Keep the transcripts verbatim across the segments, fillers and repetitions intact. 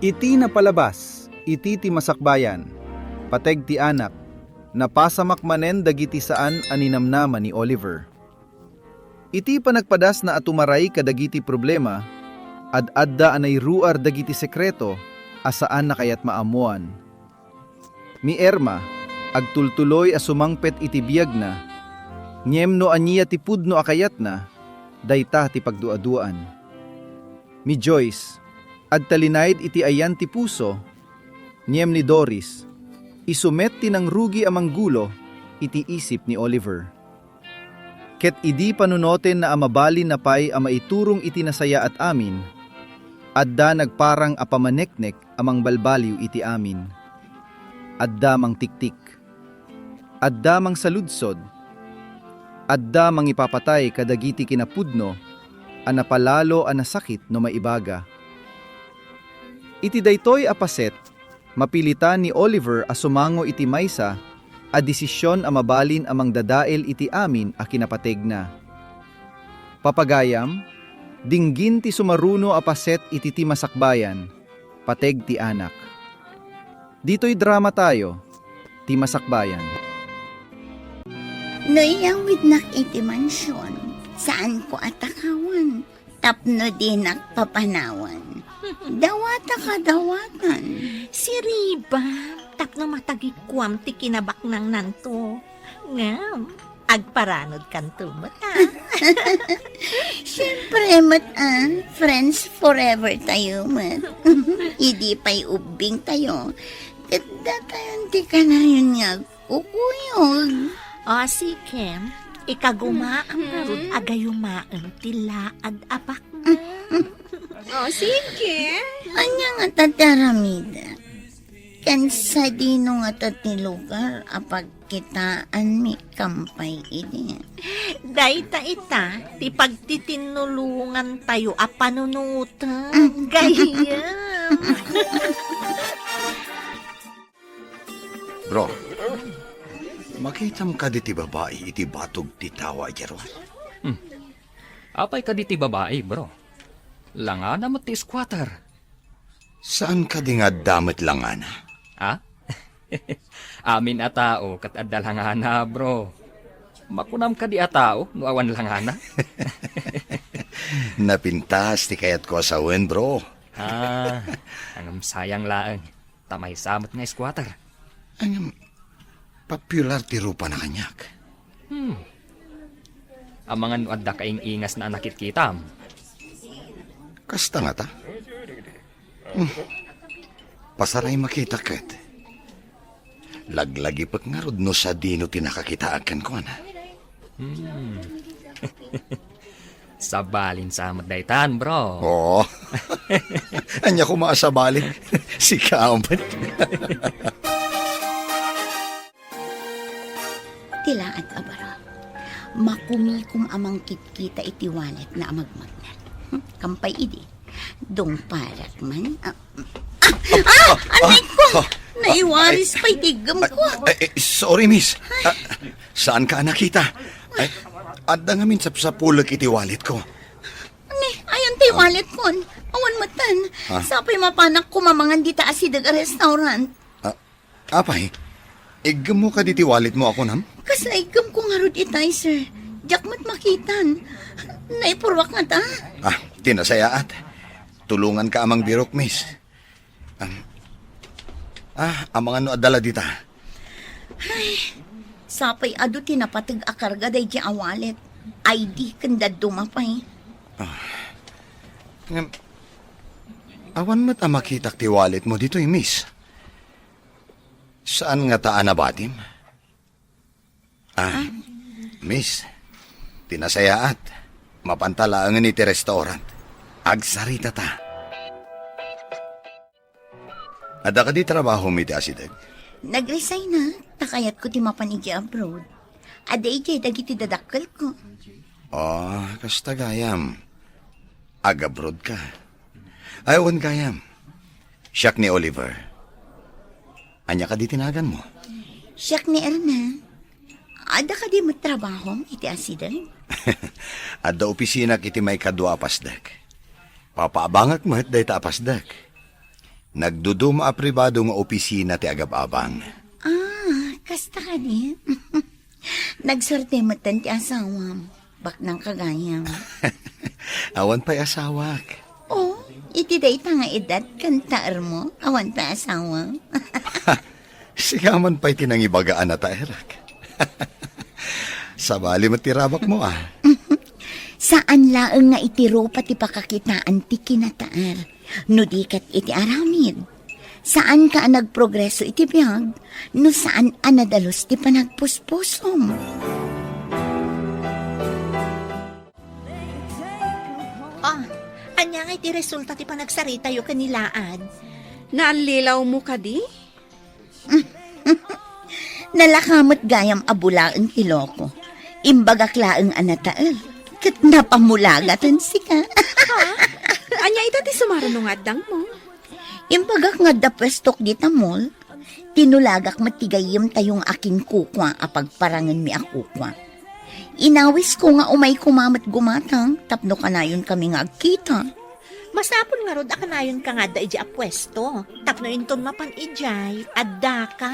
Iti napalabas iti ti masakbayan, pateg ti anak, napasamak manen dagiti saan a ninamnama ni Oliver. Iti panagpadasna a tumaray kadagiti problema, ad-adda a nairuar dagiti sekreto a saan a kayat maammoan. Ni Irma, agtultuloy a sumangpet iti biagna, ngem no ania ti pudno a kayatna, dayta ti pagduaduaan. Ni Joyce, agtalinaed iti ayan ti puso, ngem ni Doris, isu met ti nangrugi a manggulo iti isip ni Oliver. Ket idi panunotenna a mabalinna pay a maiturong iti nasayaat amin, adda nagparang a pamaneknek a mangbalbaliw iti amin. Adda mangtiktik. Adda mangsaludsod. Adda mangipapatay kadagiti kinapudno a napalalo a nasakit no maibaga. Iti daytoy a paset, mapilitan ni Oliver a sumango iti maysa a desisyon a mabalin a mangdadael iti amin a kinapategna. Papagayam, dinggin ti sumaruno a paset iti ti masakbayan, pateg ti anak. Ditoy drama tayo, ti masakbayan. No iyawidnak iti mansion, saanko a takawan tapno dinak papanawan. Dawata kadawatan. Siriba, tapno matagikuam ti kinabaknangnanto. Ngem, agparanod kanto met, a. Siyempre met, a, friends forever tayo met. Idi pay ubbing tayo, ket datayon ti kanayon nga agkukuyog. O, sige. Ikagumaam ngarud a gayumaem ti laag a baknang. O, sige. Ania ngata ti aramidek? Ken sadino ngata ti lugar a pagkitaanmi kampay idi? Dayta ita ti pagtitinnulongantayo a panunoten. Gayyem. Bro, makitam kadi ti babai iti batog ti tawa idiay ruar? Hmm. Apay kadi ti babai, bro? Langana met ti squatter. Saan kadi nga adda met langana? Ha? Amin a tao ket adda langana, bro. Makunam kadi a tao no awan langana? Napintas ti kayatko a sawen, bro. Ah, ngem sayang laeng. Ta maysa met nga squatter. Ngem, popular ti rupana kaniak. Hmm. Amangan no adda kaing-ingasna a nakitkitam. Kasta ngata? Hmm. Pasaray makita ket. Laglagipek ngarud no sadino ti nakakitaak kenkuana. Hmm. Sabalin sa met daytan, bro. Oo. Ania koma a sabalin? Sika met. Ti laad a baro. Makumikom a mangkitkita iti walletna a magmagnet. Hmm, kampay idi. Dungparak man. Ah, ah, ah, ah, anay ko! Ah, ah, Naiwaris pay ti iggemko. Ay, ay, sorry, miss. Ah, saanka a nakita? Ay, adda ngamin sapsapulek iti walletko. Ni, ayan ti walletkon. Awan metten. Ah? Sapay mapanak koma mangan dita asideg a restaurant. Ah, apay, iggemmo kadi ti walletmo a kunam? Kasla iggemko ngarud itay, sir. Diak met makitan. Naipurruak ngata. Ah, ti nasayaat. Tulonganka a mangbirok, miss. Am, ah, amangan no adda la dita. Ay, sapay adu ti napateg a karga daydiay a wallet. I D ken dadduma pay. Ah, ngem, awan met a makitak ti walletmo ditoy, miss. Saan ngata a nabatim? Ah, miss, ti nasayaat, mapanta laengen iti restaurant. Agsaritata. Adda kadi trabahom iti asideg? Nag-resign-ak, ta kayatko ti mapan idiay abroad. Adda idiay dagiti dadakkelko. Ah, kasta gayam. Ag-abroad ka. Ay, wen gayam. Siak ni Oliver. Ania kadi ti naganmo? Siak ni Erna. Adda kadi met trabahom iti asideg? Adda opisinak iti maikadua a pasdek. Papaabangak met dayta a pasdek. Nagduduma a pribado nga opisina ti agab-abang. Ah, kasta kadi. Nagsuerte metten ti asawam. Baknang ka gayam. Awan pay asawak. Oh, iti dayta nga edad ken taermo, awan pay asawam. Sika man pay ti nangibaga a nataerak. Sabali met ti rabakmo, ah. Saan laeng nga iti rupa ti pakakitaan ti kinataer, no di ket iti aramid. Saanka a nagprogreso iti biag, no saan a nadalus ti panagpuspusom. Ah, ania nga iti resulta ti panagsaritayo ken ni Laad? Naallilawmo kadi? Nalaka met gayam a bulaen ti loko. Imbagak laeng a nataer, ket napamulagaten sika. Ha? Ania ita ti sumaruno nga addangmo? Imbagak nga adda puestok dita mall. Tinulagak met ti gayyemtayo nga akinkukua a pagparangenmi a kukua. Inawisko nga umay koma met gumatang tapno kanayonkami nga agkita. Masapul ngarud a kanayonka nga adda idiay a puesto, tapno inton mapan idiay, addaka.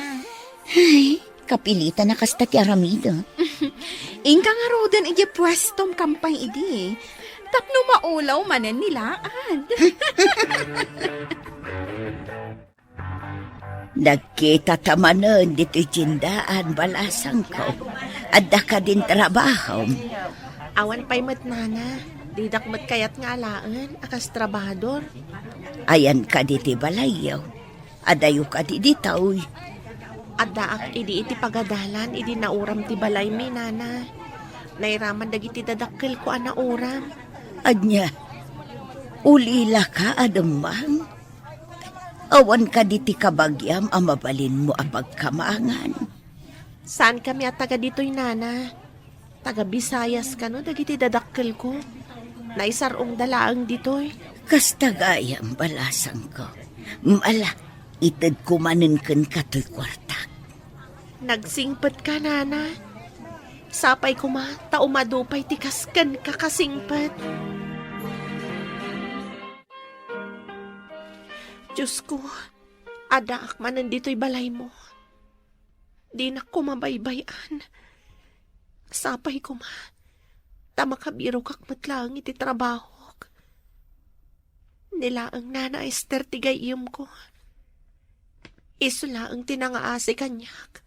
Ay, kapilitan a kasta ti aramidek. Inka ngaruden idiay puestom kampay idi, tapno maulaw manen ni Laad. Nagkitata manen ditoy tiendaan, balasangko. Adda kadin trabahom? Awan pay met, nana. Didak met kayat nga alaen a kas trabahador. Ayanka ditoy balayyo? Adayo kadi ditoy? Addaak idi iti pagadalan idi nauram ti balaymi, nana. Nairaman dagiti dadakkelko a nauram. Ania? Ulilaka a dumteng? Awan kadi ti kabagiam a mabalinmo a pagkamangan? Saankami a taga ditoy, nana. Taga Visayas kano dagiti dadakkelko. Naisar-ongda laeng ditoy. Kasta gayam, balasangko. Ala, itedko manen kenka toy kuartak. Nagsingpetka, nana. Sapay koma ta umadu pay ti kas kenka kasingpet. Diosko, addaak manen ditoy balaymo. Dinak koma baybay-an. Sapay koma ta makabirokak met laeng iti trabahok. Ni laeng Nana Ester ti gayyemko. Isu laeng ti nangaasi kaniak.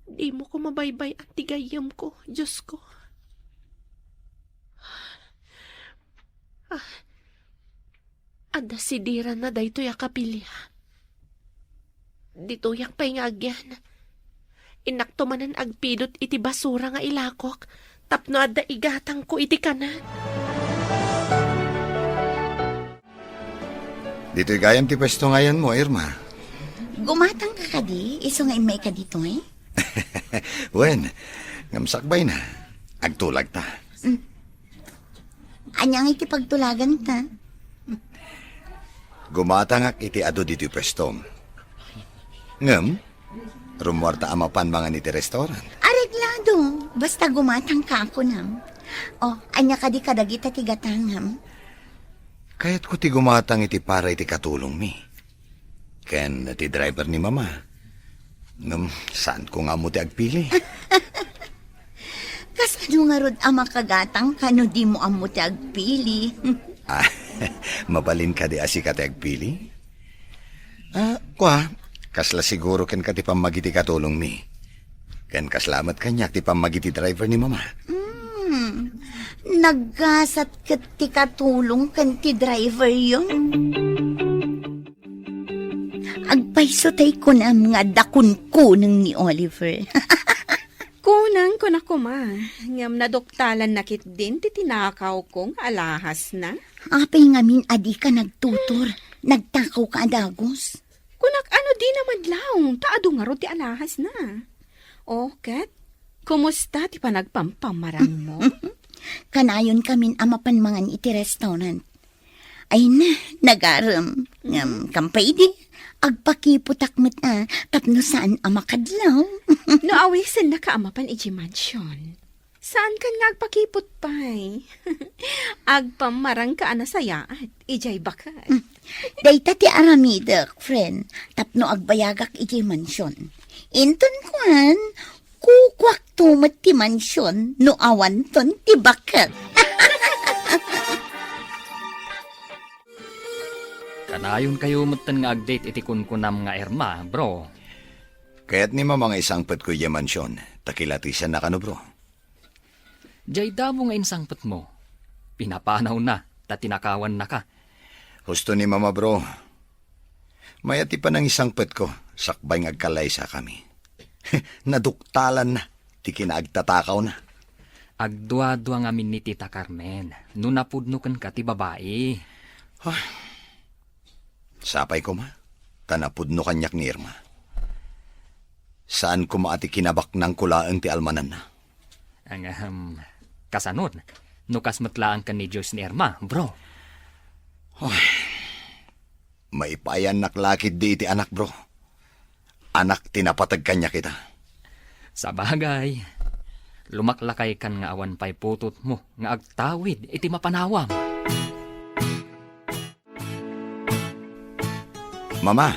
Dimo koma baybay-an ti gayyemko, Diosko. Ah, adda sidiranna daytoy a kapilian. Ditoyak pay nga agyan. Innakto manen agpidot iti basura nga ilakok tapno adda igatangko iti kanen. Ditoy gayam ti puesto nga ayanmo, Irma. Gumatangka kadi, isu nga immayka ditoy? Wen, ngem sakbayna. Agtulagta. Mm. Ania nga iti pagtulaganta? Gumatangak iti adu ditoy puestom. Ngem, rummuarta a mapan mangan iti restaurant. Areglado, basta gumatangka a kunam. O, ania kadi kadagita ti gatangam? Kayatko ti gumatang iti para iti katulongmi ken ti driver ni Mama. Ngem, saanko nga ammo ti agpili. Kasano ngarud a makagatangka no dimo ammo ti agpili? Ah, mabalin kadi a sika ti agpili? Ah, kua, kasla siguro kenka ti pammagiti katulongmi. Ken kasla met kaniak ti pammagiti driver ni Mama. Hmm, naggasat ket ti katulong ken ti driveryo. Agpayso tay kunam nga adda kunkuneng ni Oliver. Kunang kuna koma, ngem naduktalanna ketdin ti tinakawko nga alahasna. Apay ngamin a dika nagtutor, nagtakawka a dagus? Kunak a no dina madlaw, ta adu ngarud ti alahasna. O, ket, kumusta ti panagpampamarangmo? Kanayonkamin a mapan mangan iti restaurant. Ay na, nagarem. Ngem, kampay idi, agpakiputak met a, tapno saan a makadlaw. No awisennaka a mapan idiay mansion, saankan nga agpakiput pay. Agpammarangka a nasayaat, idiay baket. Mm. Dayta ti aramidek, friend, tapno agbayagak idiay mansion. Inton kuan, kukuakto met ti mansion no awanton ti baket. Kanayonkayo metten nga ag-date iti kunkunam nga Irma, bro. Kayat ni Mama nga isangpetko idiay mansion, ta kilatisanna kano, bro. Jay damo nga insangpetmo. Pinapanawna, ta tinakawannaka. Husto ni Mama, bro. Mayat ti panangisangpetko, sakbay nga agkalaysakami. Naduktalanna ti kinaagtatakawna. Agduadua ngamin ni Tita Carmen, no napudno kenka ti babai. Ah, sapay koma, ta napudno kaniak ni Irma. Saan koma a ti kinabaknangko laeng ti almananna. Ang, ahem, kasanon, no kas met laeng ken ni Joyce ni Irma, bro. Ay, maipayannak la ketdi iti anak, bro. Anak ti napateg kaniak ita. Sabagay, lumaklakaykan nga awan pay putotmo nga agtawid iti mapanawam. Mama,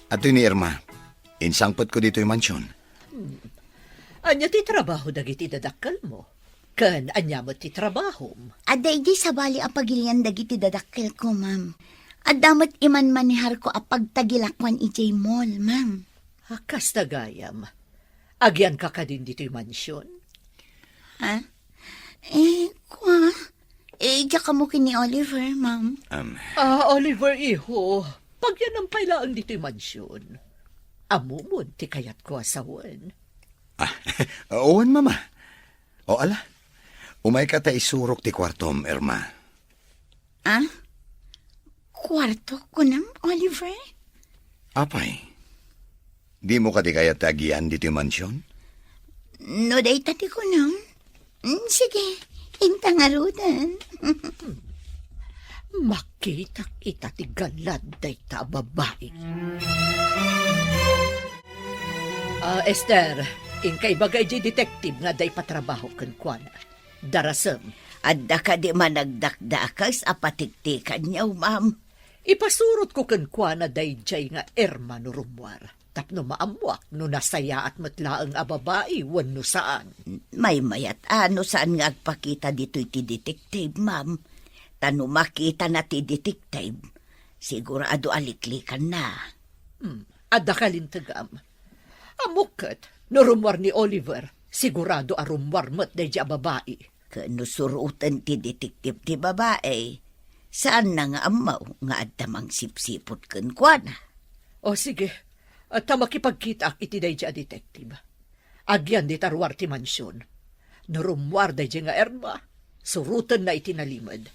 adtoy ni Irma. Insangpetko ditoy mansion. Hmm. Ania ti trabaho dagiti dadakkelmo? Ken ania met ti trabahom? Adda idiay sabali a pagilian dagiti dadakkelko, ma'am. Adda met imanmaneharko a pagtagilakuan idiay mall, ma'am. Ah, kasta gayam. Agianka kadin ditoy mansion? Ha? Eh, kua? Eh, diak ammo ken ni Oliver, ma'am. Um, Ah, Oliver, iho, pagyanam pay laeng ditoy mansion. Ammom ti kayatko a sawen. Ah, wen, Mama. O, ala. Umayka ta isurok ti kuartom, Irma. Ah? Kuarto, kunam, Oliver? Apay, dimo kadi kayat ti agian ditoy mansion? No dayta ti kunam, mm, sige, inta ngaruden. Makitak ita ti galad dayta a babai. Ah, Esther, inka ibaga idiay detective nga adda ipatrabaho kenkuana. Darasem. Adda kadi managdakdakes a patiktikanyo, ma'am? Ipasurotko kenkuana daydiay nga Irma no rummuar, tapno maammuak no nasayaat met laeng a babai wenno saan. Maymayat a no saan nga agpakita ditoy ti detective, ma'am. Ta no makitana ti detective, sigurado a liklikanna. Hmm, adda kalintegam. Ammok ket, no rummuar ni Oliver, sigurado a rummuar met daydiay a babai. Ken no suroten ti detective ti babai, saanna nga ammo nga adda mangsipsiput kenkuana. O sige, ta makipagkitaak iti daydiay a detective. Agian dita ruar ti mansion. No rummuar daydiay nga Irma, surotenna iti nalimed.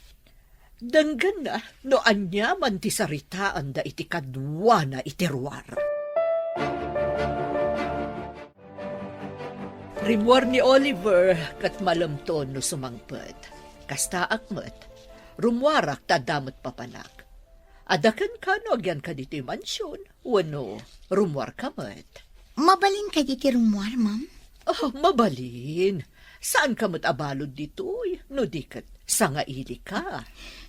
Denggenna no aniaman ti saritaanda iti kaduana iti ruar. Rimmuar ni Oliver ket malemton no sumangpet. Kastaak met, rummuarak ta adda met papanak. Adda kenka no agianka ditoy mansion wenno rummuarka met? Mabalin kadi ti rummuar, ma'am? Oh, mabalin. Saanka met a balud ditoy, no di ket sangailika.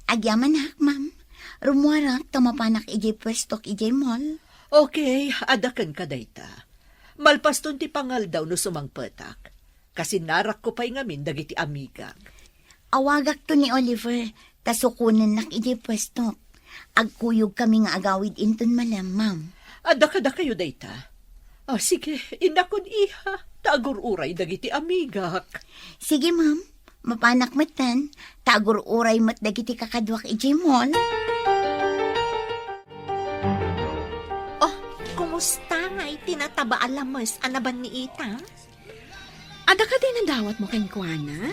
Agyamanak, ma'am. Rummuarak ta mapanak idiay puestok idiay mall. Okay, adda kenka dayta. Malpaston ti pangaldaw no sumangpetak. Kasinnarakko pay ngamin dagiti amigak. Awagakto ni Oliver, ta sukonennak idiay puestok. Agkuyogkami nga agawid inton malem, ma'am. Adda kadakayo dayta? Ah, sige, innakon, iha, ta agur-uray dagiti amigak. Sige, ma'am. Mapanak metten, ta agur-uray met dagiti kakaduak idiay mall. Oh, kumusta ngay ti nataba a lames a nabanniitam? Adda kadi nadawatmo kenkuana?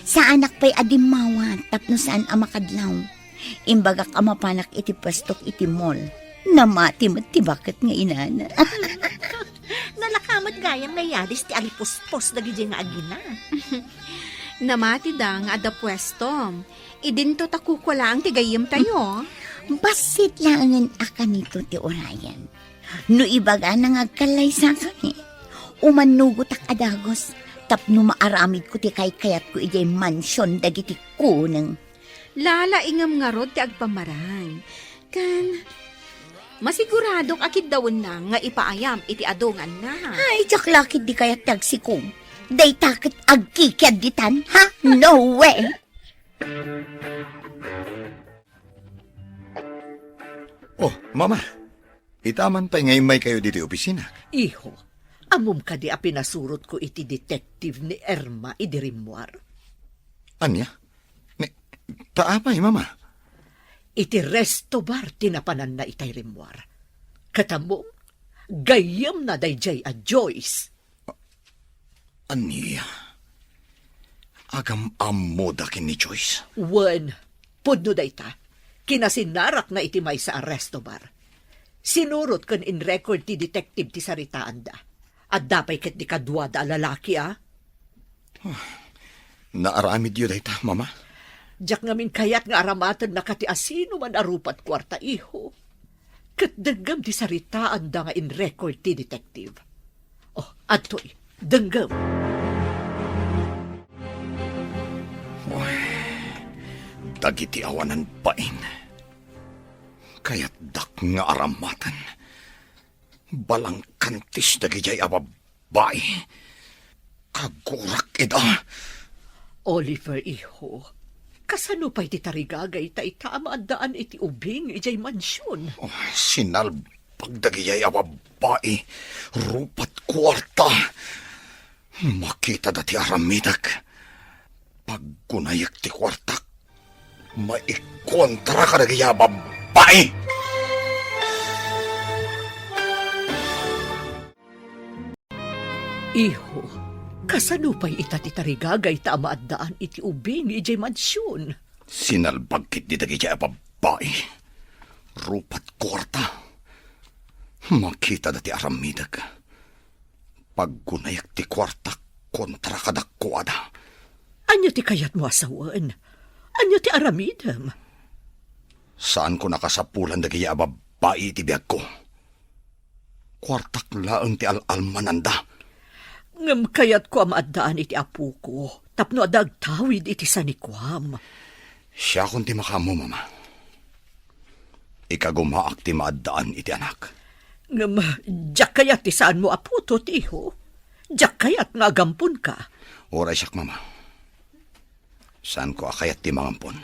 Saanak pay a dimmawat tapno saan a makadlaw. Imbagak a mapanak iti puestok iti mall. Namati met ti baket nga inana. Nalaka met gayam nga yadis ti alipuspos dagiti nga agina. Namatida nga adda puestom. Idinto ta kukua laeng ti gayyemtayo. Bassit laengen a kanito ti urayen. No ibagana nga agkallaysakami, umannugotak a dagus tapno maaramidko ti kaykayatko idiay mansion dagiti kuneng. Lalaingem ngarud ti agpamarang. Ken, masiguradok a kiddawenna nga ipaayam iti adunganna. Ay, diak la ketdi kayat ti agsikom. Dayta ket agkikiadditan, ha? No way! Oh, Mama, ita man pay nga immaykayo ditoy opisina. Iho, ammom kadi a pinasurotko iti detective ni Irma idi rimmuar? Ania? Ni, ta apay, Mama? Iti resto bar ti napananna itay rimmuar. Ket ammom, gayyemna daydiay a Joyce. Ania? Agam-ammoda ken ni Joyce? Wen, pudno dayta. Kinasinarakna iti maysa a resto bar. Sinurot ken in-record ti detective ti saritaanda. Adda pay ketdi kaduada a lalaki, a? Naaramidyo dayta, Mama? Diak ngamin kayat nga aramatenna kati asino man a rupat kuarta, iho. Ket denggem ti saritaanda nga in-record ti detective. Oh, adtoy, denggem. Uy, dagiti awanan bain. Kayatdak nga aramaten. Balangkantis dagidiay a babbai. Kagurak ida. Oliver, iho, kasano pay ti tarigagayta ita a maaddaan iti ubing idiay mansion? Oh, sinalbag dagidiay a babbai. Rupat kuarta. Makitada ti aramidek. Paggunayek ti kuartak. Maikontra kadagidiay a babbai. Iho, kasano pay ita ti tarigagayta a maaddaan iti ubing idiay mansion? Sinalbag ketdi dagidiay a babbai. Rupat kuarta. Makitada ti aramidek. Paggunayek ti kuartak kontra kadakuada. Ania ti kayatmo a sawen? Ania ti aramidem? Saanko nakasapulan dagidiay a babbai iti biagko. Kuartak laeng ti al-almananda. Ngem kayatko a maaddaan iti apoko tapno adda agtawid iti sanikuam. Siakon ti makaammo, Mama. Ikagumaak ti maaddaan iti anak. Ngem, diak kayat ti saanmo a putot, iho. Diak kayat nga agamponka. Uray siak, Mama. Saanko a kayat ti mangampon.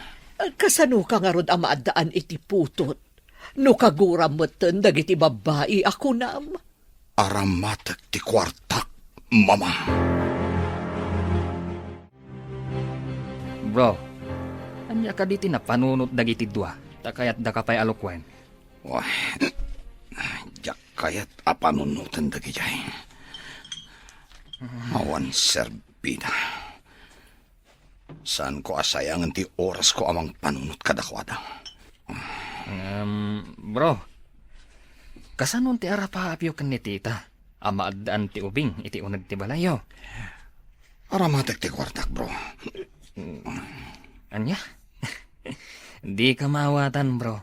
Kasanoka ngarud a maaddaan iti putot no kaguram metten dagiti babbai a kunam? Aramatek ti kuartak, Mama. Bro, ania kadi ti napanunot dagiti dua? Ta kayatdaka pay a lukuen. Wah, diak kayat a panunoten dagidiay. Awan serbida. Saanko a sayangen ti orasko a mangpanunot kadakuada. Em, bro, kasano ti arapaapyo ken ni tita a maaddaan ti ubing iti uneg ti balayyo? Aramatek ti kuartak, bro. Ania? Dika maawatan, bro.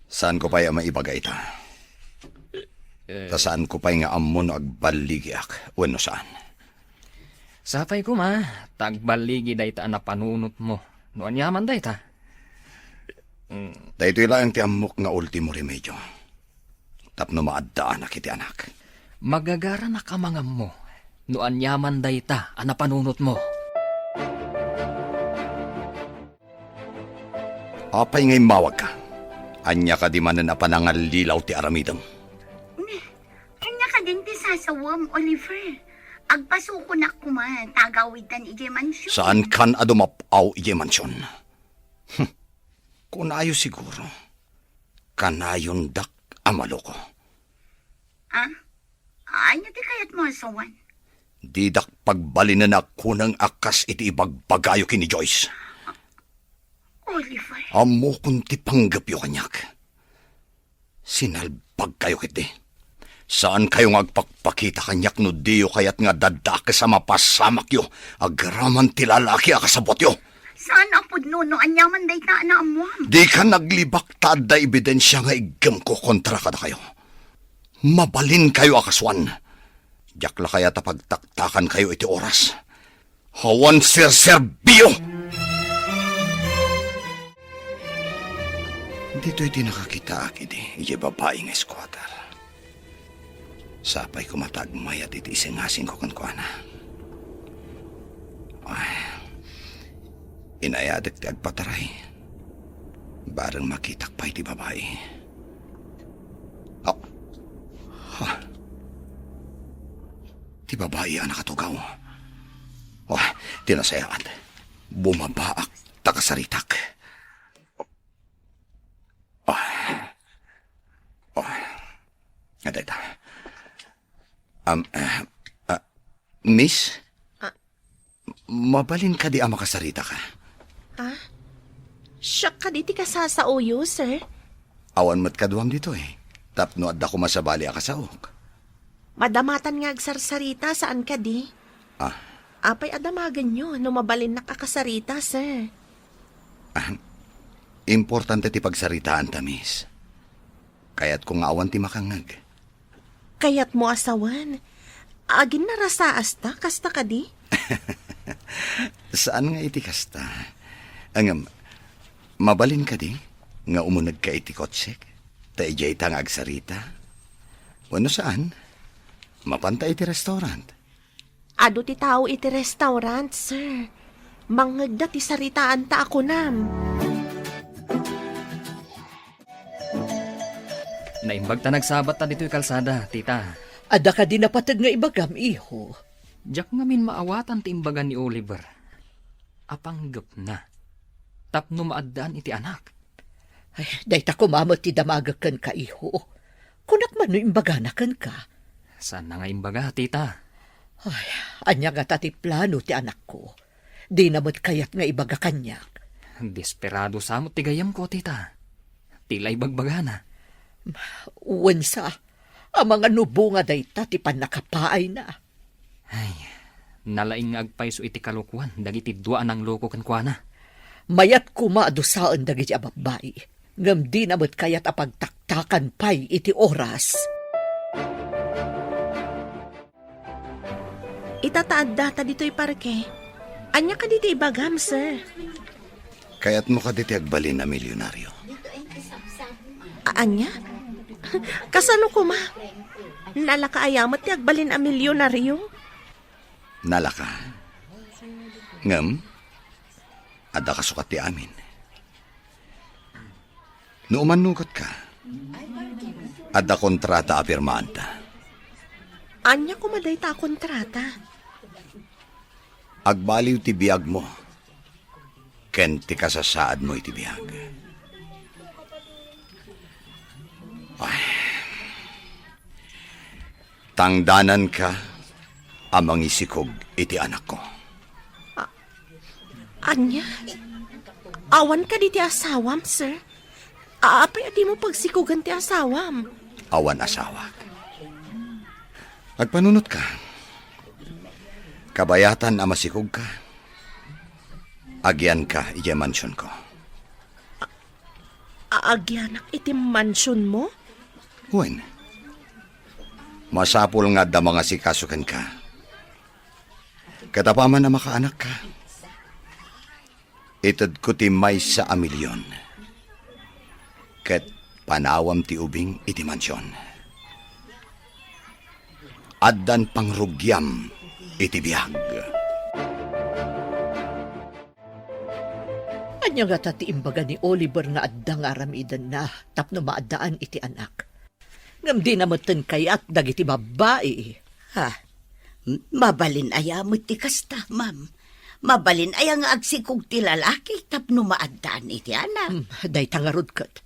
Saanko pay a maibaga ita. Ta saanko pay nga ammo no agballigiak wenno saan. Sapay koma, ta agballigi dayta a napanunotmo. No aniaman dayta? Mm. Daytoy laeng ti ammok nga ultimo remedio. Tapno maaddaanak iti anak. Magagaranak a mangammo no aniaman dayta a napanunotmo. Apay nga immawagka? Ania kadi manen a panangallilaw ti aramidem? Ni, ania kadin ti sasawem, Oliver? Agpasukonak koma, ta agawidtan idiay mansion. Saankan a dumap-aw idiay mansion? Hm. Kunayo siguro, kanayondak a maloko. Ah? Ania ti kayatmo a sawen? Didak pagbalinen a kuneng a kas iti ibagbagayo ken ni Joyce. Oliver. Ammokon ti panggepyo kaniak. Sinalbagkayo ketdi. Saankayo nga agpakpakita kaniak no diyo kayat nga dadakes a mapasamakyo agraman ti lalaki a kasabutyo. Saan a pudno no aniaman dayta a naammoam? Dika naglibak ta adda ebidensia nga iggemko kontra kadakayo. Mabalinkayo a kasuan. Diak la kayat a pagtaktakankayo iti oras. Awan serserbio! Ditoy ti nakakitaak idi, idiay babai nga squatter. Sapay koma ta agmayat iti isingasingko kenkuana. Ay, inayadek ti agpataray. Bareng makitak pay ti babai. Oh. Ha. Ti babai a nakatugaw. Oh, ti nasayaat. Bumabaak ta kasaritak. Oh. Oh. Adayta. Um, ah, ah, Miss? Ah. Mabalin kadi a makasarita ka? Ah? Siak kadi ti kasasaoyo, sir? Awan met kaduam ditoy, tapno adda koma sabali a kasaok. Madamatan nga agsarsarita, saan kadi? Ah. Apay a damagenyo no mabalinnak a kasarita, sir? Ah, importante ti pagsaritaanta, miss. Kayatko nga awan ti makangngeg. Kayatmo a sawen? Aginnarasaasta, kasta kadi? Saan nga iti kasta. Ngem, mabalin kadi nga umunegka iti kotsek? Ta idiayta nga agsarita? Wenno saan? Mapanta iti restaurant. Adu ti tao iti restaurant, sir. Mangngegda ti saritaanta a kunam. Naimbag ta nagsabatta ditoy kalsada, tita. Adda kadi napateg nga ibagam, iho? Diak ngamin maawatan ti imbaga ni Oliver. Apanggepna. Tapno maaddaan iti anak. Ay, dayta koma met ti damagek kenka, iho. Kunak man no imbagana kenka. Saanna nga imbaga, tita? Ay, ania ngata ti plano ti anakko? Dina met kayat nga ibaga kaniak. Desperado sa met ti gayyemko, tita. Ti la ibagbagana. Wen sa, amangan no bunga dayta ti pannakapaayna. Ay, nalaing nga agpayso iti kalokuan dagiti dua a nangloko kenkuana. Mayat koma a dusaen dagiti a babbai, ngem dina met kayat a pagtaktakan pay iti oras. Ita ta addata ditoy parke. Ania kadi ti ibagam, sir? Kayatmo kadi ti agbalin a milyonaryo? A-, ania? Kasano koma? Nalaka aya met ti agbalin a milyonaryo? Nalaka. Ngem, adda kasukat ti amin. No umannugotka, adda kontrata a pirmaanta. Ania koma dayta a kontrata? Agbaliw ti biagmo ken ti kasasaadmo iti biag. Ay. Tangdananka a mangisikog iti anakko. A-, ania? Awan kadi ti asawam, sir? A-, apay a dimo pagsikogen ti asawam? Awan asawak. Agpanunotka. Kabayatan a masikogka, agiyanka idiay mansionko. A-, agianak iti mansionmo? Wen, masapul nga adda mangasikaso kenka. Ket apaman a makaanakka, itedko ti maysa a milion. Ket panawam ti ubing iti mansion. Addan pangrugiam iti biag. Ania ngata ti imbaga ni Oliver nga adda nga aramidenna tapno maaddaan iti anak? Ngem dina metten kayat dagiti babbai. Ha? M-, mabalin aya met ti kasta, ma'am? Mabalin aya nga agsikog ti lalaki tapno maaddaan iti anak? Hmm, dayta ngarud ket.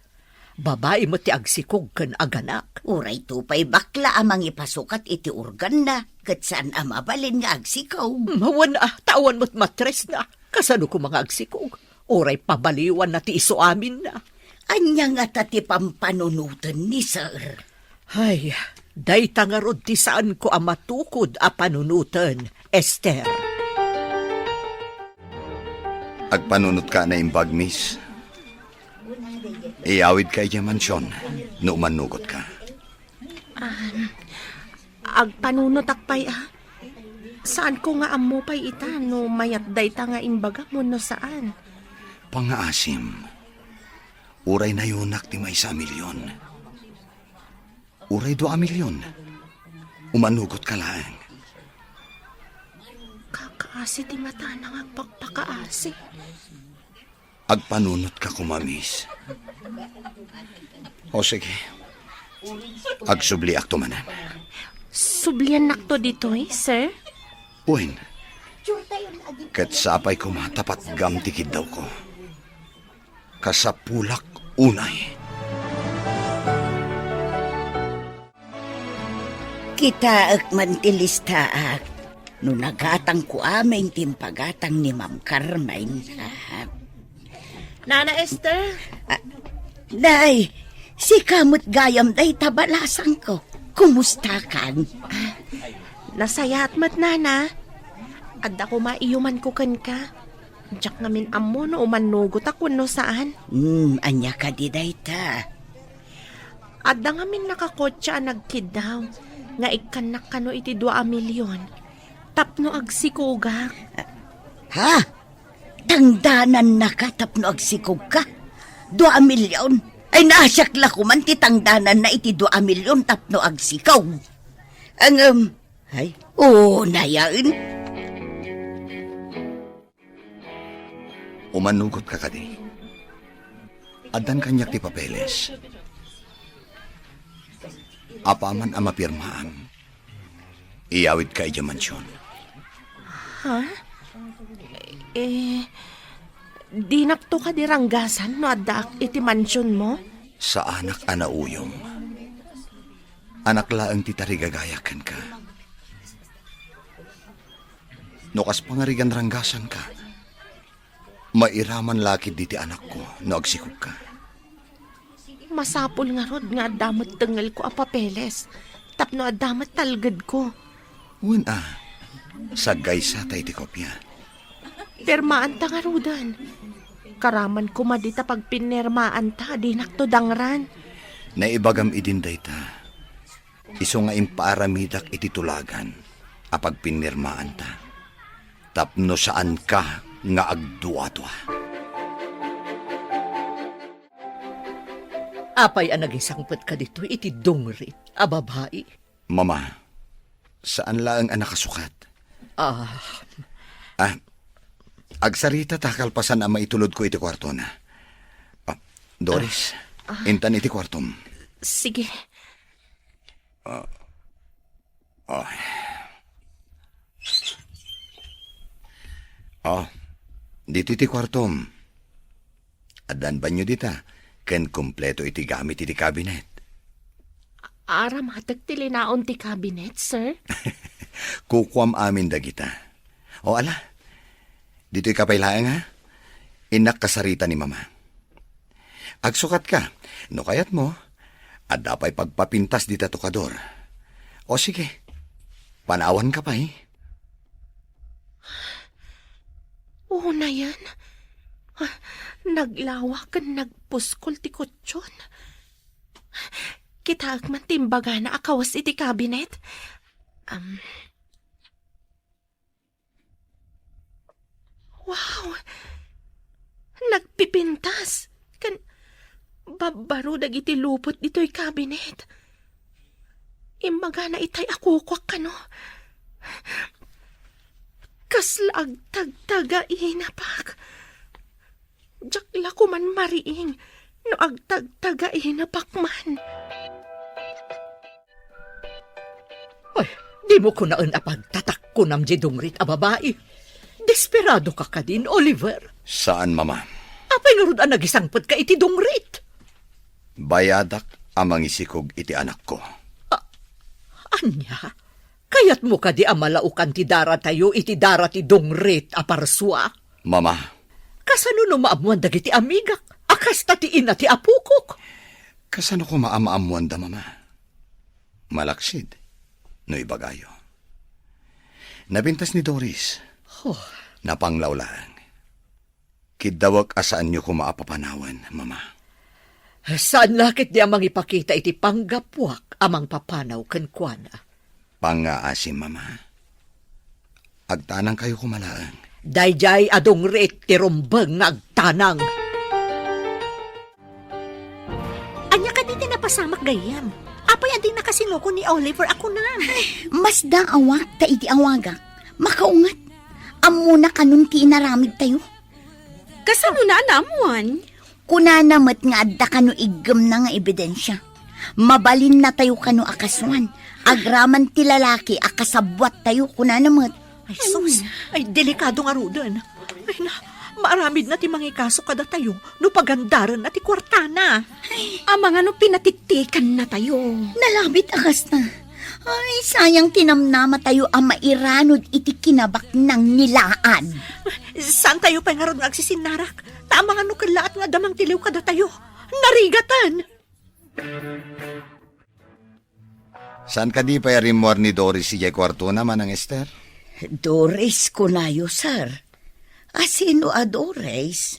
Babai met ti agsikog ken aganak. Uray to pay bakla a mangipasukat iti organna, ket saan a mabalin nga agsikog. Hmm, wen a, ta awan met matresna. Kasano koma nga agsikog? Uray pabaliwanna ti isu aminna. Ania ngata ti pampanunoten ni Sir? Ay, dayta ngarud ti saanko a matukod a panunoten, Esther. Agpanunotka a naimbag, miss. Iyawidka idiay mansion no umannugotka. Ah, agpanunotak pay a. Saanko nga ammo pay ita no mayat dayta nga imbagam wenno saan. Pangngaasim, Uray nayonak ti maysa a milyon. Uray dua a milyon. Umanugotka laeng. Kakaasi ti matana nga agpakpakaasi. Agpanunotka koma, miss. O sige. Agsubliakto manen. Subliannakto ditoy, sir? Wen. Ket sapay koma ta patgam ti kiddawko. Kasapulak unay. Kitaek man ti listaak no nagatangko amin ti impagatang ni Ma'am Carmen. Ah. Nana Esther? Ah, day, sika met gayam dayta balasangko. Kumustakan? Ah, nasayaat met, Nana. Adda koma iyumanko kenka. Diak ngamin ammo no umanugotak wenno saan. Hmm, ania kadi dayta? Adda ngamin nakakotse a nagkiddaw nga ikkannak kano iti dua a milyon tapno agsikogak. Ha? Tangdanannaka tapno agsikogka? Dua a milyon? Ay, naasiak la koman ti tangdananna iti dua a milyon tapno agsikog. Ngem, ay, unayen. Umanugotka kadi? Addan kaniak ti papeles. Apaman a mapirmaam, iyawidka idiay mansion. Ha? Eh, dinakto kadi ranggasan no addaak iti mansionmo? Saanak a nauyong. Anak laeng ti tarigagayak kenka. No kas pangarigan ranggasanka, mairaman la ketdi ti anakko no agsikogka. Masapul ngarud nga adda met tengngelko a papeles tapno adda met talgedko. Wen a, saggaysata iti kopia. Pirmaanta ngaruden. Karaman koma dita pagpinirmaanta, dinakto dangran. Naibagam idin dayta. Isu nga impaaramidak iti tulagan a pagpinirmaanta tapno saanka nga agduadua. Apay a nagisangpetka ditoy iti dungrit a babai? Mama, saan laeng a nakasukat. Ah. Ah, agsarita ta kalpasan a maitulodko iti kuartona. Ah, Doris, Ah. intan iti kuartom. Sige. Ah. Ah. Ah, ditoy ti kuartom. Addan banio dita, ken kompleto iti gamit iti kabinet. Aramatek ti linaon ti kabinet, sir? Kukuam amin dagita. O ala, ditoy ka pay laeng, ha? Innak kasarita ni Mama. Agsukatka, no kayatmo, adda pay pagpapintas dita tokador. O sige, panawanka pay. Unayen, naglawa ken nagpuskol ti kutson. Kitaek man ti imbagana a kawes iti kabinet. Am, Wow! Nagpipintas ken babbaro dagiti lupot ditoy kabinet. Imbagana itay a kukuak kano. Kasla agtagtaga inapak. Diak la koman mariing no agtagtaga inapak man. Ay, dimo kunaen a pagtatakkonam diay dungrit a babai. Desperadoka kadin, Oliver? Saan, Mama. Apay ngarud a nagisangpetka iti dungrit? Bayadak a mangisikog iti anakko. A-, ania? Kayatmo kadi a malaokan ti daratayo iti dara ti dungrit a parsua? Mama. Kasano no maammoan dagiti amigak a kasta ti ina ti apokok? Kasano koma a maammoanda, Mama? Malaksid, no ibagayo. Napintas ni Doris. Oh. Napanglaw laeng. Kiddawek a saanyo koma a papanawen, Mama. Saan la ketdi a mangipakita iti panggapuak a mangpapanaw kenkuana. Pangngaasim, Mama. Agtanangkayo koma laeng. Daydiay a dungrit ti rumbeng nga agtanang. Pasamak gayyem. Apay a dinaka sinuko ni Oliver a kunam? Masdaawak ta idi awagak, makaunget. Ammona kanon ti inaramidtayo. Kasano na a naammoan? Kunana met nga adda kano iggemna nga ebidensia. Mabalinnatayo kano a kasuan. Agraman ti lalaki a kasabbuattayo, kunana met. Ay, sus! Ay, delikado ngaruden. Ay, na, maaramidna ti mangikaso kadatayo no pagandarenna ti kuartana. Amangan no pinatitikannatayo. Nalabit a kasta. Ay, sayang ti namnamatayo a mairanod iti kinabaknang nilaan. Saantayo pay ngarud nga agsisinnarak? Ta amangan no kellaat nga adda mangtiliw kadatayo. Narigaten! Saan kadi pay a rimmuar ni Doris idiay kuartona, Manang Ester? Doris kunayo, sir. A, sino a Doris?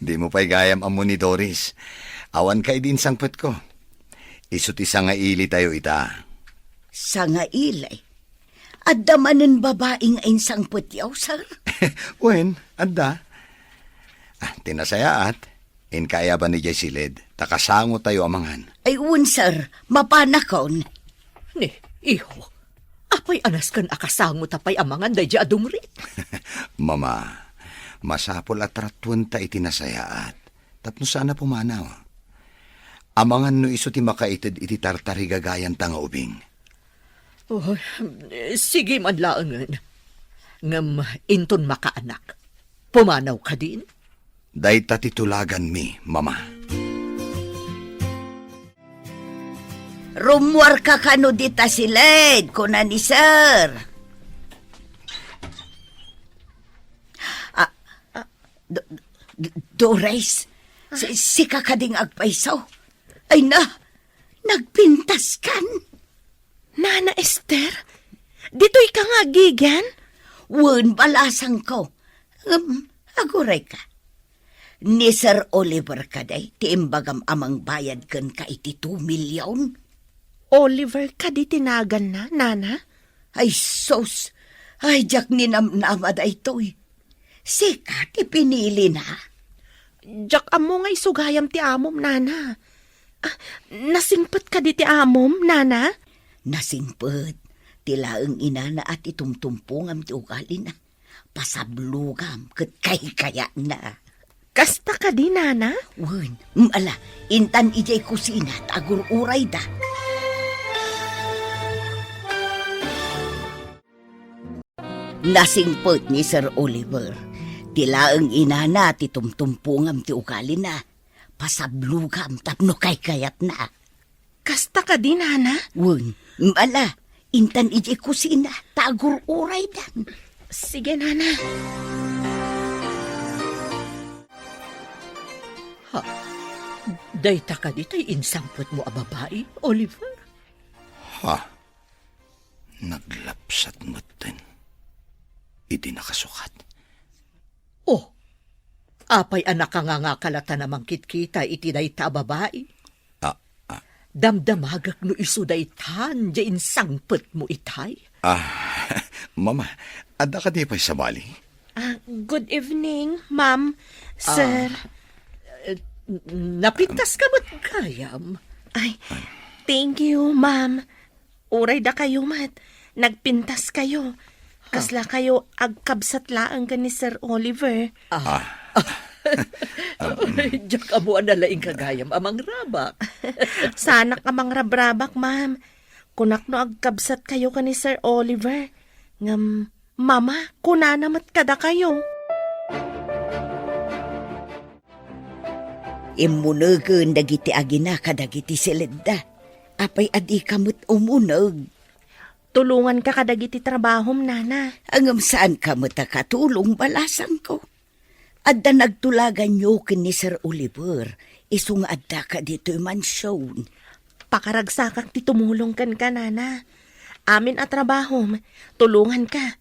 Dimo pay gayam ammo ni Doris. Awanka idi insangpetko. Isu ti sangailitayo ita. Sangaili? Adda manen babai nga insangpetyo, sir? Wen, adda. Ah, ti nasayaat, inka aya ban idiay siled, ta kasangotayo a mangan. Ay, wen, sir. Mapanakon. Ni, iho, apay a nasken a kasangota pay a mangan daydiay a dumrit? Mama, masapul a tratuenta iti nasayaat tapno saan a pumanaw. Amangan no isu ti makaited iti tartarigagayanta nga ubing. Oh, sige man laengen. Ngem inton makaanak, pumanaw kadin? Dayta ti tulaganmi, Mama. Rummuarka kano dita siled, kuna ni Sir. Ah, ah, Do-, Do-, Doris, si-, sika kadi nga agpayso? Ay na, nagpintaskan? Nana Ester, ditoyka nga agigian? Wen, balasangko. Ngem, agurayka. Ni Sir Oliver kadi ti imbagam a mangbayad kenka iti two million? Oliver kadi ti naganna, Nana? Ay, sus! Ay, diak ninamnama daytoy. Sika ti pinilina? Diak ammo nga isu gayam ti amom, Nana. Ah, nasingpet kadi ti amom, Nana? Nasingpet. Ti laeng inana a ti tumtumpongam ti ugalina. Pasablogam ket kaykayatna. Kasta kadi, Nana? Wen, mm, ala, intan idiay kusina ta agur-urayda. Nasingpet ni Sir Oliver. Ti laeng inana ti tumtumpongam ti ugalina. Pasablogam tapno kaykayatna. Kasta kadi, Nana? Wen, ala, intan idiay kusina, ta agur-uraydan. Sige, Nana. Ha? Dayta kadi tay insangpetmo a babai, Oliver? Ha? Naglapsat metten idi nakasukat. Oh, apay a nakangangakala ta namangkitkita iti dayta a babai? Ah, ah. Damdamagek no isu daytan diay insangpetmo itay. Ah, Mama, adda kadi pay sabali? Ah, good evening, ma'am, sir. Ah, eh, napintas ka met gayam. Ay, thank you, ma'am. Uray dakayo met, nagpintas kayo. Kasla kayo agkabsat laeng ken ni Sir Oliver. Ah. Diak ammo a nalaing ka gayam a mangrabak. Saanak a mangrabrabak, ma'am. Kunak no agkabsat kayo ken ni Sir Oliver. Ngem, Mama, kunana met kadakayo. Immunegen dagiti agina kadagiti siledda. Apay a dika met umuneg? Tulonganka kadagiti trabahom, Nana. Ngem saanka met a katulong, balasangko. Adda nagtulaganyo ken ni Sir Oliver, isu nga addaka ditoy mansion. Pakaragsakak ti tumulong kenka, Nana. Amin a trabahom, tulonganka.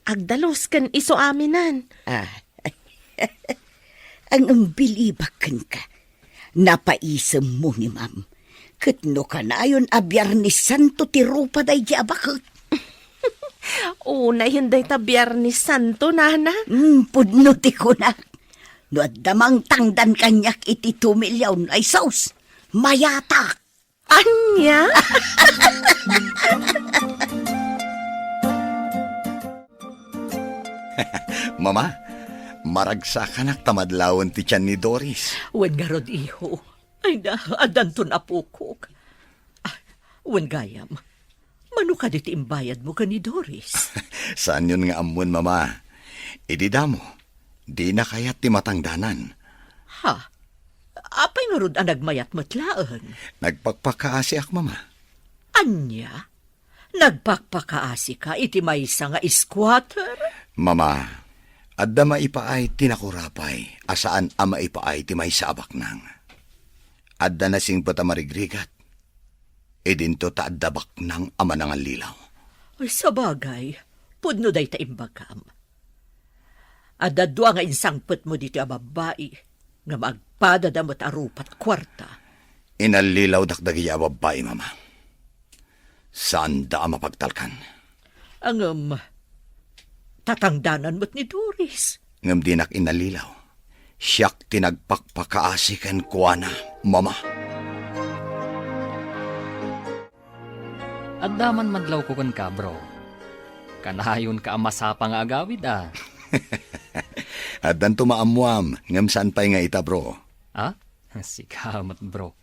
Agdalus ken isu aminen. Ah. Ang, ang bilibak kenka. Napaisemmo ni Ma'am. Ket no kanayon a Biernes Santo ti rupa daydi a baket. Unayen dayta Biernes Santo, Nana. Hmm, pudno ti kunak. No adda mangtangdan kaniak iti two million, ay sus! Mayatak! Ania? Mama, maragsakanak ta madlawen ti tian ni Doris. Wen ngarud, iho. Ay na, addanton apokok. Ah, wen gayam, mano kadi ti imbayadmo ken ni Doris? Saanyon nga ammon, Mama. Idi damo, dina kayat ti matangdanan. Ha? Apay ngarud a nagmayat met laeng? Nagpakpakaasiak, Mama. Ania? Nagpakpakaasika iti maysa nga squatter? Mama, adda maipaay ti nakurapay a saan a maipaay ti maysa a baknang. Adda nasingpet a marigrigat. Idinto ta adda baknang a manangallilaw. Ay, sabagay, pudno dayta imbagam. Adda dua nga insangpetmo ditoy a babbai, ngem agpadada met a rupa a kuarta. Inallilawdak dagiti a babbai, Mama. Saanda a mapagtalkan. Ngem, tatangdanan met ni Doris. Ngem dinak inallilaw. Siak ti nagpakpakaasi kenkuana, Mama. Adda man madlawko kenka, bro. Kanayonka a masapa nga agawid, a. Addanto maammuam, ngem saan pay nga ita, bro. A? Sika met, bro.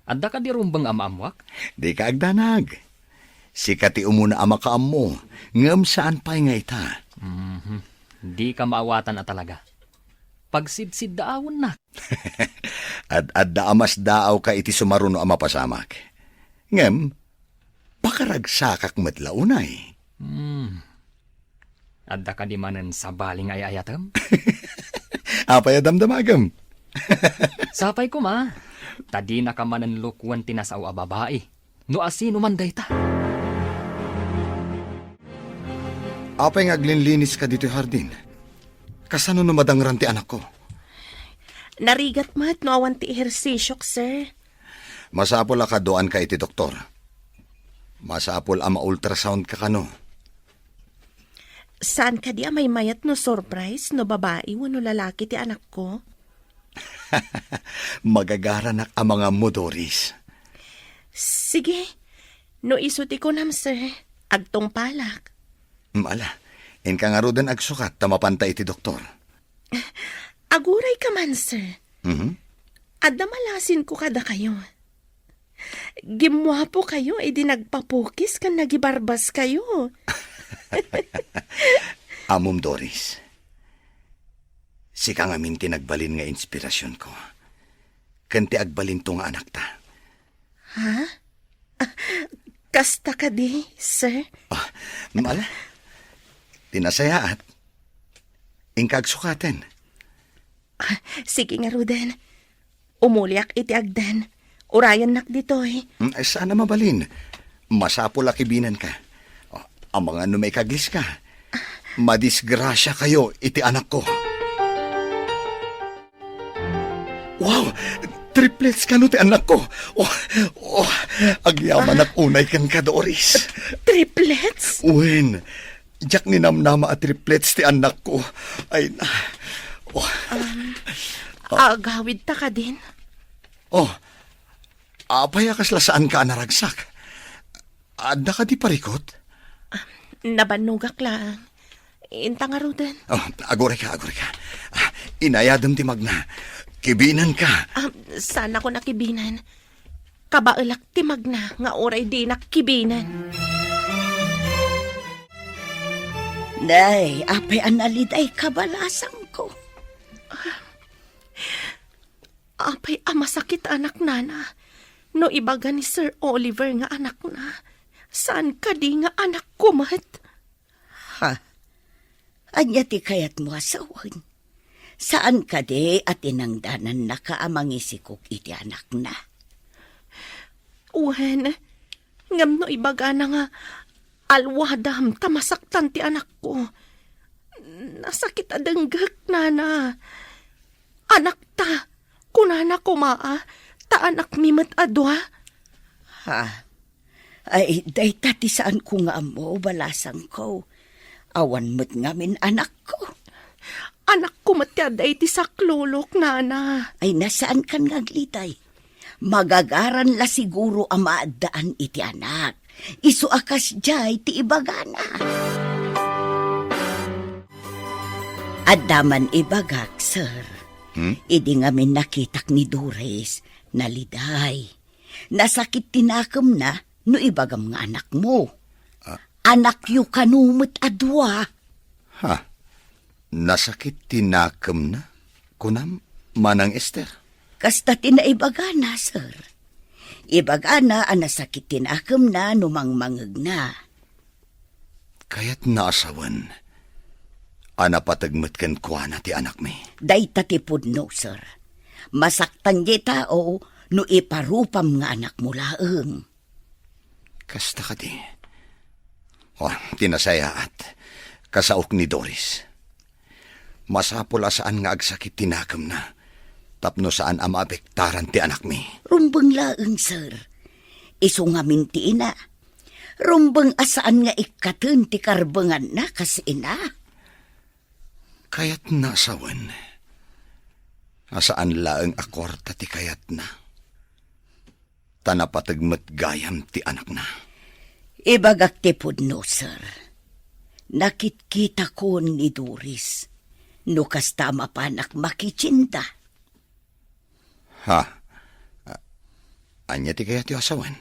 Adda kadi rumbeng a maammuak? Dika agdanag. Sika ti umuna a makaammo, ngem saan pay nga ita. Mhm. Dika maawatan a talaga. Pagsidsiddaawennak. Ad-adda a masdaawka iti sumaruno a mapasamak. Ngem, pakaragsakak met la unay. Hmm. Adda kadi manen sabali nga ay-ayatem? Apay a damdamagem? Sapay koma, ta dinaka manen lukuen ti nasao a babai, no asino man dayta. Apay nga aglinlinis ka ditoy hardin? Kasano no madangran ti anakko? Narigat met no awan ti ehersisiok, sir. Masapul a kaduaanka iti doktor. Masapul a ma-ultrasound ka kano. Saan kadi a maymayat no surprise no babai wenno lalaki ti anakko? Magagaranak a mangammo, Doris. Sige. No isu ti kunam, sir, agtungpalak. Mm, ala, inka ngaruden agsukat ta mapanta iti doktor. Aguray ka man, sir. Mhm. Adda malasinko kadakayo. Gimmuapo kayo idi nagpapukis ken nagibarbas kayo. Ammom, Doris. Sika ngamin ti nagbalin nga inspirasionko. Ken ti agbalinto nga anakta. Ha? Ah, kasta kadi, sir? Ah, mala. Ti nasayaat. Inka agsukaten. Ah, sige ngaruden. Umuliak iti agden. Urayennak ditoy. Mm, ay, saan a mabalin. Masapul a kibinanka. Oh, amangan no maikagliska. Madisgrasia kayo iti anakko. Wow! Triplets kano ti annakko. Oh, oh, agyamanak unay kenka, Doris. Triplets? Wen, diak ninamnama a triplets ti annakko. Ay, na. Oh. Um, agawid ta kadin? Oh, apay a kasla saanka a naragsak? Adda kadi parikut? Ah, nabannogak laeng. Inta ngaruden. Oh, agurayka, agurayka. Ah, inayadem ti magna. Kibinanka. Ah, saanakon a kibinan. Kabaelak ti magna nga uray dinak kibinan. Nay, apay a naliday kabalasangko? Apay a masakit anak, nana, no ibaga ni Sir Oliver nga anakna, saan kadi nga anakko met? Ha? Ania ti kayatmo a sawen? Saan kadi a tinangdanannaka a mangisikog iti anakna? Wen, ngem no ibagana nga alwadam ta masaktan ti anakko, nasakit a denggek, nana. Anakta, kunana koma a, ta anakmi met a dua. Ha? Ay, dayta ti saanko nga ammo, balasangko. Awan met ngamin anakko. Anakko met ti adda iti saklolok, nana. Ay, na, saankan nga aglitay. Magagaran la siguro a maaddaan iti anak. Isu a kasdiay ti ibagana. Adda man ibagak, sir. Hmm? Idi ngamin nakitak ni Doris, naliday. Nasakit ti nakemna no ibagam nga anakmo. Ah. Anakyo kano met a dua. Ha? Nasakit ti nakemna? Kunam, Manang Ester? Kasta ti naibagana, sir. Ibagana a nasakit ti nakemna no mangmangegna. Kayatna a sawen a napateg met kenkuana ti anakmi. Dayta ti pudno, sir. Masaktan diay tao no iparupam nga anakmo laeng. Kasta kadi. Oh, ti nasayaat, kasaok ni Doris. Masapul a saan nga agsakit ti nakemna, tapno saan a maapektaran ti anakmi. Rumbeng laeng, sir. Isu ngamin ti ina. Rumbeng a saan nga ikkaten ti karbenganna kas ina. Kayatna a sawen a saan laeng a kuarta ti kayatna, ta napateg met gayam ti anakna. Ibagak ti pudno, sir. Nakitkitakon ni Doris. No kasta, mapanak makitienda. Ha? A-, ania ti kayatyo a sawen?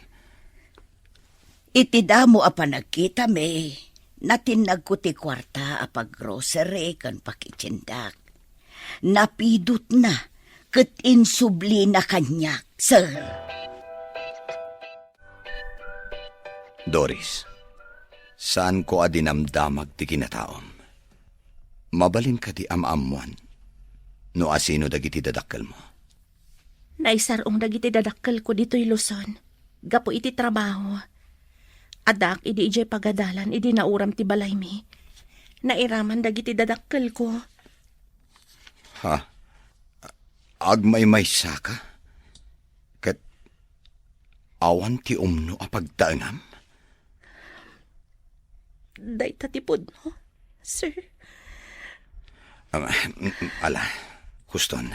Iti damo a panagkitami, natinnagko ti kuarta a paggrocery ken pakitiendak. Napidutna ket insublina kaniak, sir. Doris, saanko a dinamdamag ti kinataom. Mabalin kadi a maammuan no asino dagiti dadakkelmo? Naisar-ong dagiti dadakkelko ditoy Luzon gapu iti trabaho. Addaak idi idiay pagadalan idi nauram ti balaymi. Nairaman dagiti dadakkelko. Ha? Agmaymaysaka? Ket awan ti umno a pagtaengam? Dayta ti pudno, sir. Am, mm, mm, ala, huston.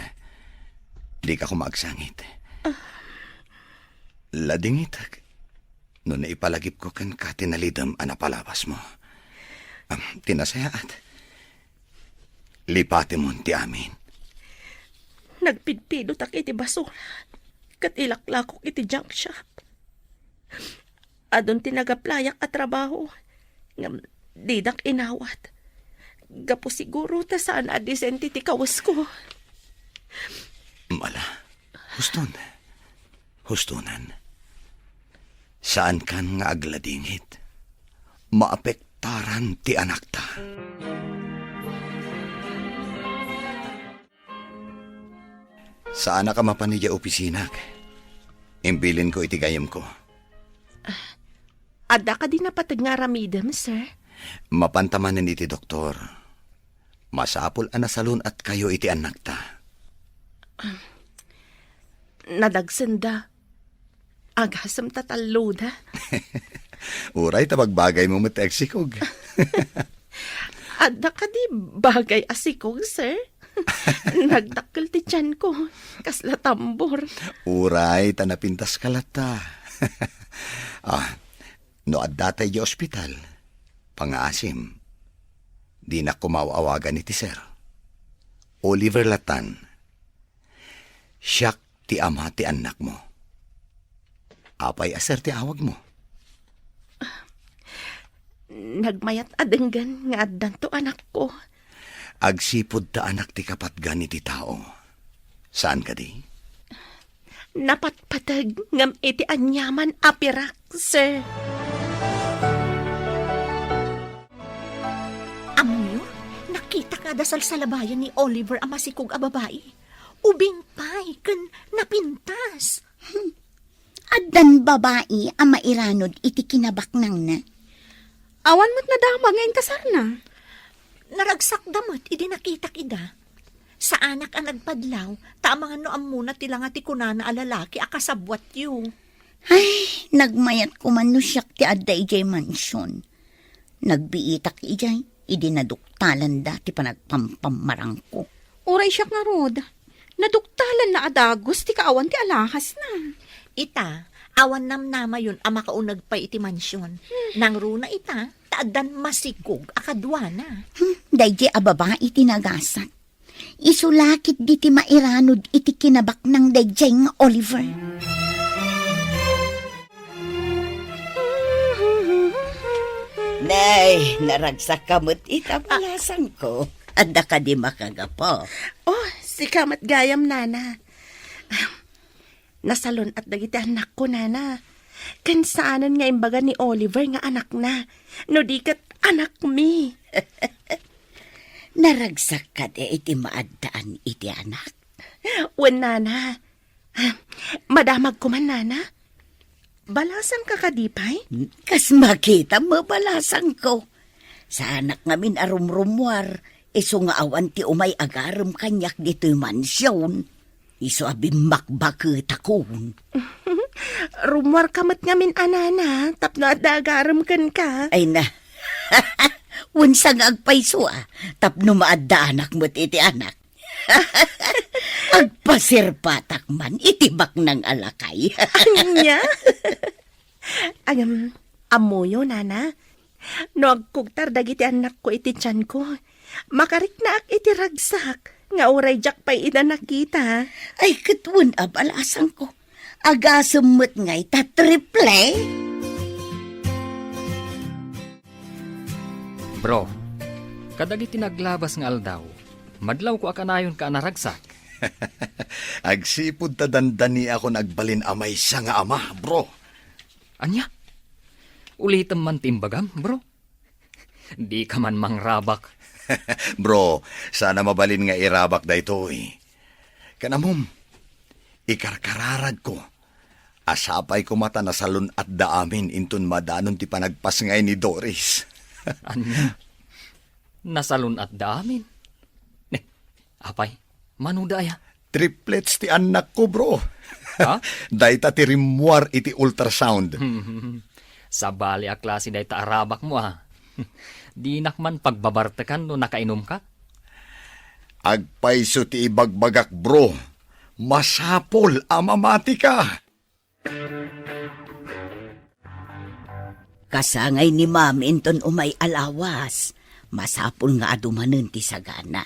Dika koma agsangit. Ah. Ladingitek no naipalagipko kenka ti nalidem a napalabasmo. Am, ti nasayaat, lipatemon ti amin. Nagpidpidotak iti basura ket ilaklakok iti junk shop. Adun ti nagaplayak a trabaho, ngem didak inawat. Gapu siguro ta saan a disente ti kawesko. Ala, huston. Hustonan. Saankan nga agladingit. Maapektaran ti anakta. Saanak a mapan idiay opisinak. Imbilinko iti gayyemko. Adda kadi napateg nga aramidem, sir? Mapanta manen iti doktor. Masapul a nasalun-atkayo iti annakta. Nadagsenda. Agasem ta talloda. Uray ta bagbagaymo met ti agsikog. Adda kadi bagay a sikog, sir? Nagdakkel ti tianko. Kasla tambor. Uray ta napintaska latta. Ah, no adda tay di ospital, pangaasim. Dinak koma aw-awagan iti sir. Oliver latan. Siak ti ama ti annakmo. Apay a sir ti awagmo? Nagmayat a denggen nga addanto anakko. Agsipud ta anak ti kapatgan iti tao. Saan kadi? Napatpateg ngem iti aniaman a pirak, sir. Ammoyo, nakitak a adda salsalabayan ni Oliver a masikog a babai. Ubing pay ken napintas. Hmm. Addan babai a mairanod iti kinabaknangna. Awan met nadama nga inkasarna. Naragsakda met idi nakitak ida. Saanak a nagpadlaw, ta amangan no ammona ti langa ti kunana a lalaki a kasabbuatyo. Ay, nagmayat koman no siak ti adda idiay mansion. Nagbiitak idiay, idi naduktalanda ti panagpampammarangko. Uray siak ngarud, Naduktalanna a dagus ti kaawan ti alahasna. Ita, awan namnamayon a makauneg pay iti mansion. Nangruna ita, ta addan masikog a kaduana. Hmm, daydi a babai ti nagasat. Isu la ketdi ti mairanod iti kinabaknang daydiay nga Oliver. Nay, naragsakka met ita, balasangko. Adda kadi makagapu? Oh, sika met gayam, nana. Nasalun-at dagiti annakko, nana. Ken saanen nga imbaga ni Oliver nga anakna, no di ket anakmi. Naragsak kadi iti maaddaan iti anak? Wen, nana. Madamagko man, nana. Balasangka kadi pay? Kas makitam, balasangko. Saanak ngamin a rumrummuar, isu nga awan ti umay agarem kaniak ditoy mansion. Isu a bimmakbaketakon. Rummuarka met ngamin a nana, tapno adda agarem kenka. Ay na. Wen, sa nga agpayso a, tapno maaddaanak met iti anak. Agpasirpatak man iti baknang a lakay. Ania? Agam, ammoyo, nana? No agkugtar dagiti annakko iti tianko, makariknaak iti ragsak nga uray diak pay ida nakita. Ay, ket wen a, balasangko. Agasem met ngay ta triple? Bro, kadagiti naglabas nga aldaw, madlawko a kanayonka a naragsak. Agsipud ta dandaniakon agbalin a maysa nga ama, bro. Ania? Ulitem man ti imbagam, bro. Dika man mangrabak. Bro, saan a mabalin nga irabak daytoy. Ken ammom, ikarkararadko a sapay koma ta nasalun-atda amin inton madanon ti panagpasngay ni Doris. Ania? Nasalun-atda amin? Ne, apay, manoda aya? Triplets ti annakko, bro. Ha? Dayta ti rimmuar iti ultrasound. Sabali a klase dayta a rabakmo, a. Dinak man pagbabartekan no nakainumka? Agpayso ti ibagbagak, bro. Masapul a mamatika. Kasangay ni Ma'am inton umay a lawas. Masapul nga adu manen ti sagana.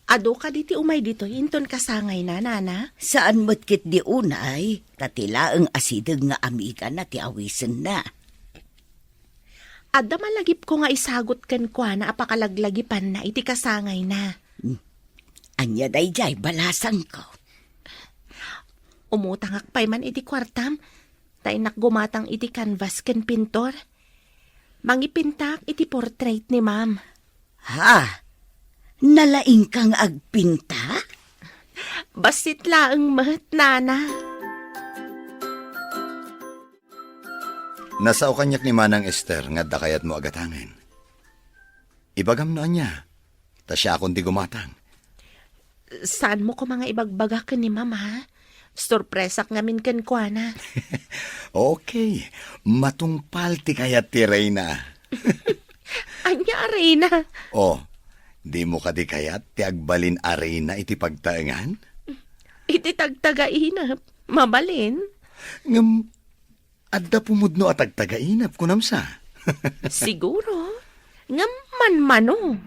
Adu kadi ti umay ditoy inton kasangayna, nana? Saan met ketdi unay, ta ti laeng asideg nga amigana ti awisenna. Adda malagipko nga isagut kenkuana a pakalaglagipanna iti kasangayna. Hmm. Ania daydiay, balasangko? Umutangak pay man iti kuartam, ta innak gumatang iti canvas ken pintor. Mangipintak iti portrait ni Ma'am. Ha? Nalaingka nga agpinta? Bassit laeng met, nana. Nasao kaniak ni Manang Ester nga adda kayatmo a gatangen. Ibagam no ania, ta siakon ti gumatang. Saanmo koma nga ibagbaga ken ni Ma'am, ha? Sorpresak ngamin kenkuana. Okay, matungpal ti kayat ti Reyna. Ania a Reyna? Oh, dimo kadi kayat ti agbalin a Reyna iti pagtaengan? Iti tagtagainep, mabalin. Ngem, adda pumudno a tagtagainep, kunam sa? Siguro. Ngem manmano.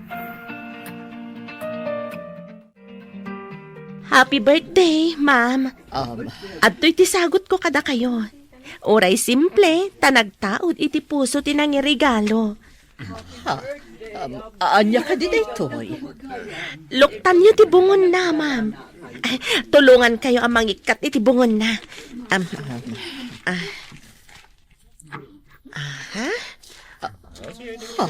Happy birthday, ma'am. Um, Adtoy ti sagutko kadakayo. Uray simple, ta nagtaud iti puso ti nangiregalo. Ha? Um, ania kadi daytoy? Luktanyo ti bungonna, ma'am. Ay, tulongankayo a mangikkat iti bungonna. Um, ah, aha? Ha?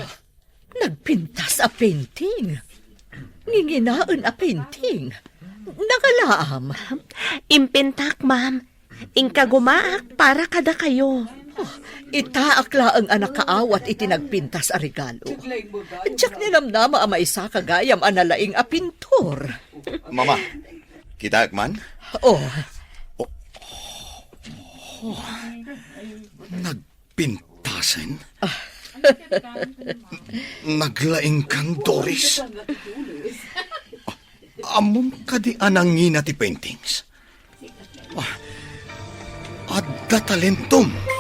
Nagpintas a painting. Nginginaen a painting. Nagalaam. Impintak, ma'am. Inka gumaak para kadakayo. Oh, itaak laeng a nakaawat iti nagpintas a regalo. Diak ninamnama a maisaka gayam a nalaing a pintor. Mama, kitaek man? Oh. Oh. Oh. Nagpintasen? Naglaingkan, Doris? Ammom kadi a nangina ti paintings? Ah, adda talentom.